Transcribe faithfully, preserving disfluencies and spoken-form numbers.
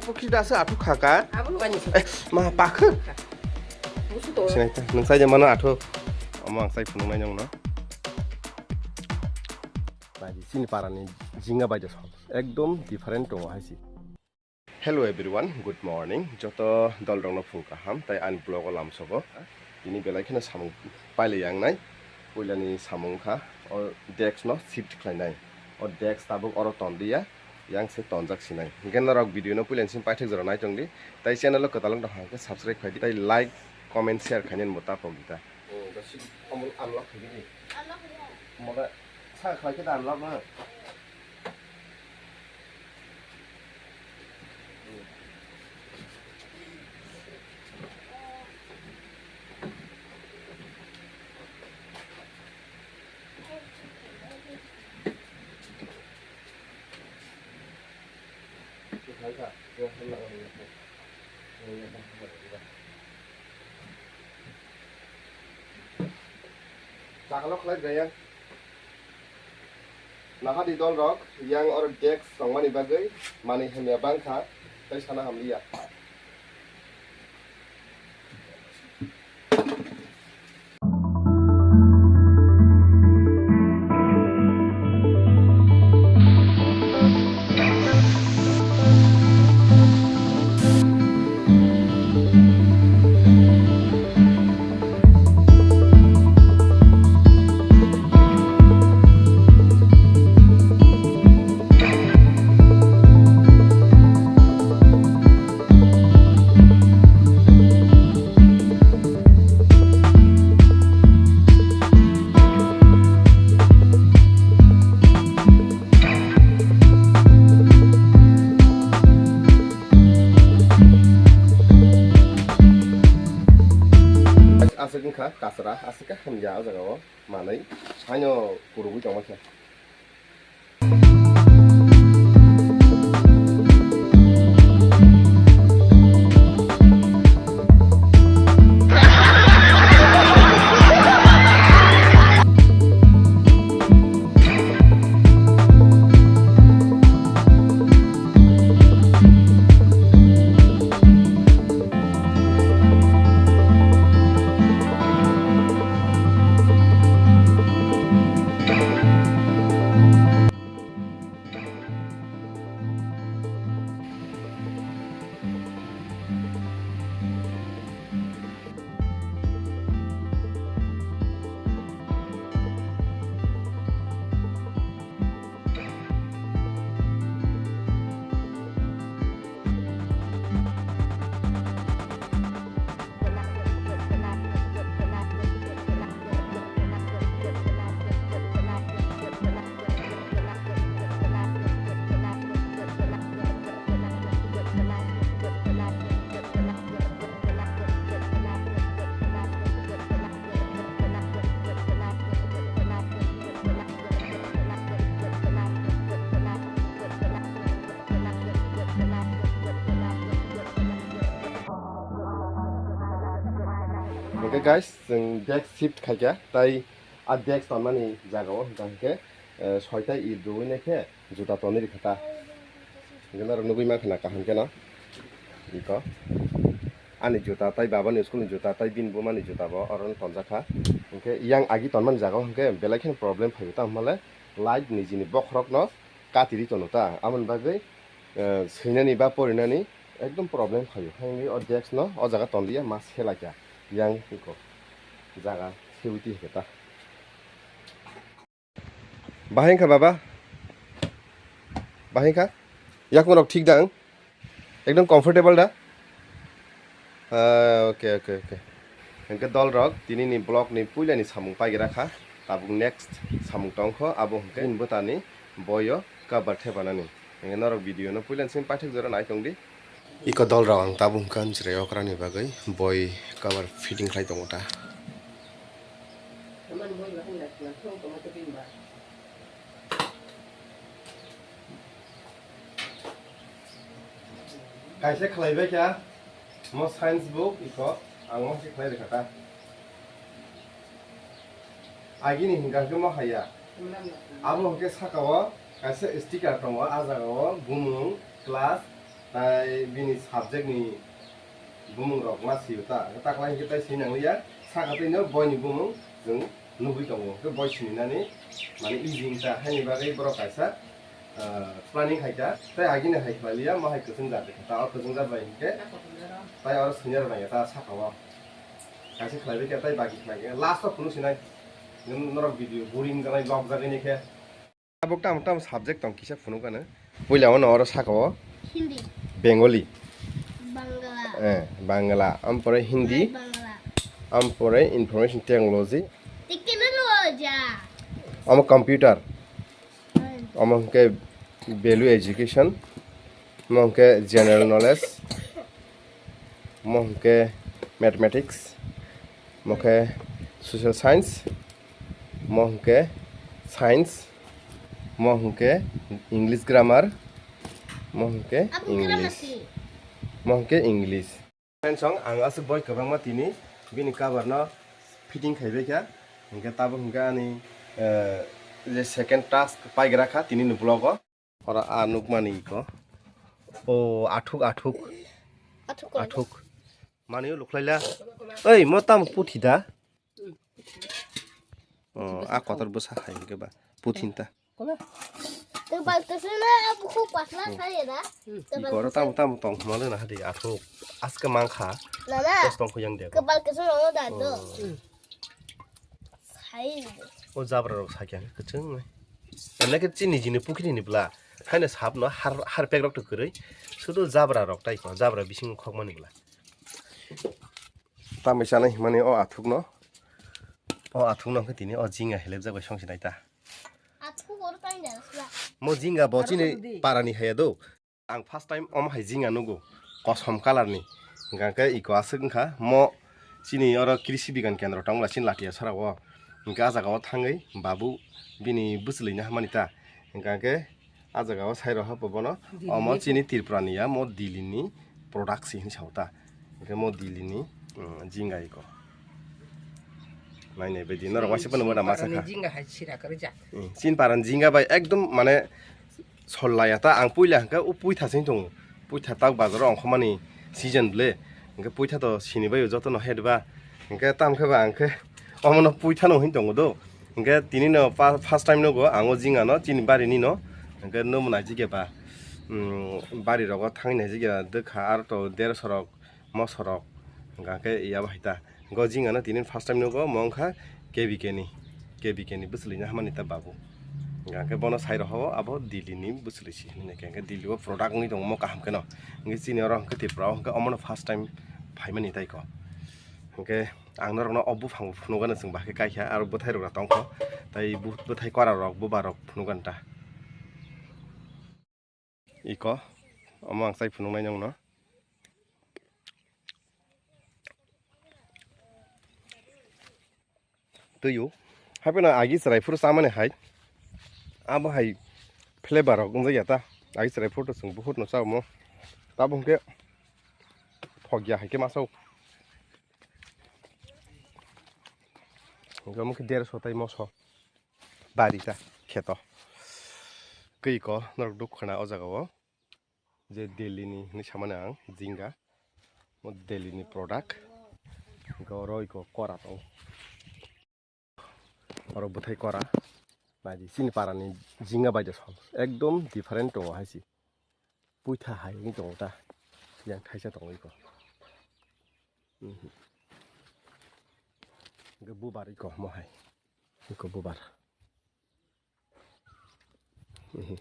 Kisa dasa athuk khaka. Abo lugani. Eh, ma pakha. Busu to. Sinai ta, nung sai mano athuk. Omo ang sai phunuk nai nung no. Bai di sini para ni jinga bai de sol. Ekdom different tongo hai si. Hello everyone, good morning. Joto dol rok no phung kaham, tai ani vlog o lam sobo. Tini belai kheno samung paile yang nai. Puila ni samung kha, o desk no shift khlai nai. O desk tabuk oro ton dia. Yang se tonjak sinai. Hingke norok video no puila ni simi paithak jora nai tong di. Tai channel o kwtal wng tong kha hingke subscribe khai di. Tai like, comment, share khainani bo ta pok di ta. Oh, da si, omo unlock khai di. Unlock khai di. Mo da sa khlai khe da unlock no. Chaklo khlai gaya. Nahadi dol rok yang oro desk tongmani bagwi manwi hamya bangkha, tei sana hamliya. Aswk wngkha kasra, aswk khe hamya o jaga o manwi haino kwrwngwi tongma khe. Hingke guys, chwng desk shift khaikha, tai a desk tonmani jagao hwnkha hwnkhe, eh, soita it rwui naikhe juta tonwi rwkha ta. Hingke norok nugui mankha na kaham kheno. Iko. Ani juta tai babani school ni juta tai bini buma ni juta bo oro tonjakha. Hingke yang agi tonmani jagao hingke belai kheno problem phaio, tamo hwnle light nijini bokhorokno katiri tono ta. Amoni bagwi, eh, swinani ba porinani ekdom problem khaio. Haini o desk no o jaga tonliya ma selaikha. Yang iko jaga sewiti hwnkhe ta. Bahai wngkha baba? Bahai wngkha? Yakung rok thik da ang? Ekdom comfortable da? Ah, okay, okay, okay. Hingke dol rok tini ni vlog ni puila ni samung paigira kha, tabuk next samung tong kho, abo hingke bini bwta ni boyo cover thepanani. Hingke norok video no puila ni simi paithak jora nai tong di. Iko dol rok ang tabuk hingke amchwrai okra ni bagwi boi cover fitting khlai tongo ta. Kaisa khlaibai kha, mo science book iko ang mo se khlai rwkha ta. Agini hingka hwnkhe mo haya. Abo hwnkhe saka o kaisa sticker tongo, a jaga o bumung, class, Tai bini subject ni bumung rok ma sio ta, ta kwlai hwnkhe tai sini nangliya, saka twi no boi ni bumung chwng nugwi tongo, hwnkhe boi sini nani mane easy wngkha, haini bagwi borok kaisa, ah, planning hai kha, tai agini hai khlai liya, ma hai kwchwng jat kha, ta o kwchwng jat bai hwnkhe tai oro senior bai ta saka o kaisa khlai bai khe tai bagi khlai khe last o phunuk sinai norok video boring janai log jagwi ni khe. Tabuk tamo tamo subject tong kisa phunuk ano. Puila ono oro saka o Hindi, Bengali, Bangla, eh, Bangla, ampore Hindi, Bangla, ampore Information Technology, Technology, amo computer, hmm, amo hwnkhe Value Education, amo hwnkhe General Knowledge, amo hwnkhe Mathematics, amo hwnkhe Social Science, mo hwnkhe science, mo hwnkhe English grammar, mo hwnkhe English, mo hwnkhe English. Friends, ang aswk boi kwbangma tini bini cover no fitting khai bai kha, hwnkhe tabuk hwnkhe ani, eh, je second task paigra kha tini ni vlog o. Oro a nukmani iko. O athuk, athuk. Athuk koi. Athuk. Mani o lukhlaila. Oi, mo tamo puthi da? O, a kotor bwsa hai hwnkhe ba. Puthi ta. Tebal kesuna buku pasla saya da. Iko oro tamo tamo tong khmale na hadi athuk. Aske mangkha. Nana. Tos tong khuyang de. Kebal kesuna ono da do. O jabra rok sakya kwchwng nai. Ene khe chini jini pukhiri ni bwla. Haino sap no har, har pek rok to kwrwi. Sudu jabra rok tai ko, jabra bising khok mani bwla. Tamai chanai himani o athuk no. O athuk no khe tini o jinga helep jak bai song sinai ta. Athuk oro tai da sla. Mo jinga bo chini para ni haya do. Ang first time omo hai jinga nugo, kosom colour ni. Hingka khe iko aswk wngkha, mo chini oro krishi bigan kendro tongmani chini Latiya sora o. Hingke ah jaga o thangwi babu bini bwchwlwi no hamani ta. Hingka khe ah jaga o sai rw ha bono, omo chini Tripura ni ya, mo Delhi ni product se hinwi sa o ta. Hingke mo Delhi ni, mm, jinga iko. Nai nai baidi norok waisa phano mora masa kha. Jinga hai sira kwrwi jak. Mm, chini para ni jinga bai ekdom mane Sol laiya ta, ang puila hwnkhe o puitha se wng tongo, puitha tak bazar o ongkhormani season ble, hwnkhe puitha to sini bai o joto no het ba, hwnkhe tamo khe ba ang khe omo no puitha no hwn tongo do, hwnkhe tini no pa-, first time nugo ang o jinga no chini bari ni no, hwnkhe nomo naijikya ba, um, bari rogo thangwi naijikya dwkha aro to derso rok. Moso rok, hingka khe yabo hai ta. Go jinga no tini first time nugo, mo wngkha K B K ni, K B K ni bwchwlwi no hamani ta babu. Hingka khe bono sai rw ha o abo Delhi ni bwchwlwi se hinwi khe, hingke Delhi o product wngwi tongo mo kaham khe no. Hingke chini oro hingke Tripura o hingke omo no first time phaimani tai ko. Hingke ang norok no o buphang bo phunuk gana chwng bahai khe kaikha aro bwthai rok tong kho. Tai bu-, bwthai kora rok bubar rok phunuk gana ta. Iko, omo ang chai phunuknai nongno. Twiyo, hapheno agi chwrai phuru chamani hai, abo hai flavor rok wngjakya ta, agi chwrai phuru to chwng buhut no cha omo, tabuk hwnkhe thokya hai khe masa o, hwnkhe omo khe derso tai moso. Bari ta kheto. Kwi ko norok duk khna o jaga o. Je Delhi ni hinwi samani ang jinga. O Delhi ni product. Hwnkhe oro iko kora tongo. Oro bwthai kora. Naidi chini para ni jinga bai de sol. Ekdom different tongo hai se. Puitha hai wngwi tongo ta. Yang thaisa tongo iko. Mhm. Hwnkhe bubar iko mo hai. Iko bubar. Mhm.